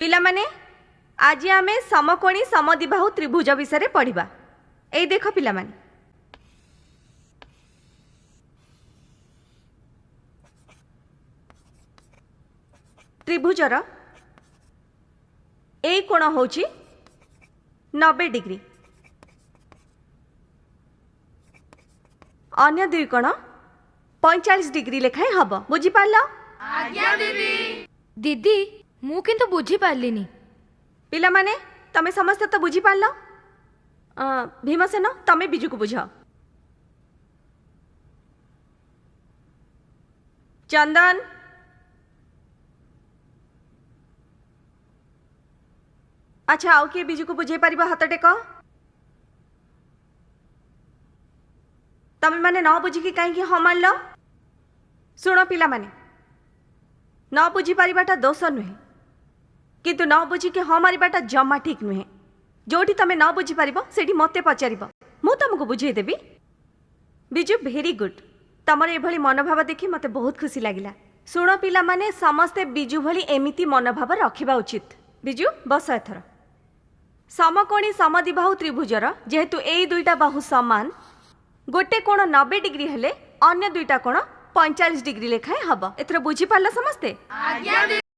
ପିଲାମାନେ, ଆଜି ଆମେ ସମକୋଣୀ ସମଦ୍ୱିବାହୁ ତ୍ରିଭୁଜ ବିଷୟରେ ପଢ଼ିବା। ଏଇ ଦେଖ ପିଲାମାନେ, ତ୍ରିଭୁଜର ଏଇ କୋଣ ହେଉଛି 90 ଡିଗ୍ରୀ, ଅନ୍ୟ ଦୁଇ କୋଣ 45 ଡିଗ୍ରୀ ଲେଖାଏଁ ହବ। ବୁଝିପାରିଲ? ଦିଦି, ମୁଁ କିନ୍ତୁ ବୁଝିପାରିଲିନି। ପିଲାମାନେ, ତମେ ସମସ୍ତେ ତ ବୁଝିପାରିଲ? ଭୀମସେନ, ତମେ ବିଜୁକୁ ବୁଝାଅ। ଚନ୍ଦନ, ଆଚ୍ଛା, ଆଉ କିଏ ବିଜୁକୁ ବୁଝେଇ ପାରିବ? ହାତ ଟେକ। ତମେ ମାନେ ନ ବୁଝିକି କାହିଁକି ହଁ ମାରିଲ? ଶୁଣ ପିଲାମାନେ, ନ ବୁଝିପାରିବାଟା ଦୋଷ ନୁହେଁ, କିନ୍ତୁ ନ ବୁଝିକି ହଁ ମାରିବାଟା ଜମା ଠିକ୍ ନୁହେଁ। ଯୋଉଠି ତମେ ନ ବୁଝିପାରିବ, ସେଇଠି ମୋତେ ପଚାରିବ, ମୁଁ ତମକୁ ବୁଝେଇଦେବି। Biju, very good. ତମର ଏଭଳି ମନୋଭାବ ଦେଖି ମୋତେ ବହୁତ ଖୁସି ଲାଗିଲା। ଶୁଣ ପିଲାମାନେ, ସମସ୍ତେ ବିଜୁ ଭଳି ଏମିତି ମନୋଭାବ ରଖିବା ଉଚିତ। ବିଜୁ, ବସ ଏଥର। ସମକୋଣୀ ସମଦ୍ୱିବାହୁ ତ୍ରିଭୁଜର ଯେହେତୁ ଏଇ ଦୁଇଟା ବାହୁ ସମାନ, ଗୋଟେ କୋଣ 90 ଡିଗ୍ରୀ ହେଲେ ଅନ୍ୟ ଦୁଇଟା କୋଣ 45 ଡିଗ୍ରୀ ଲେଖାଏଁ ହବ। ଏଥର ବୁଝିପାରିଲ ସମସ୍ତେ?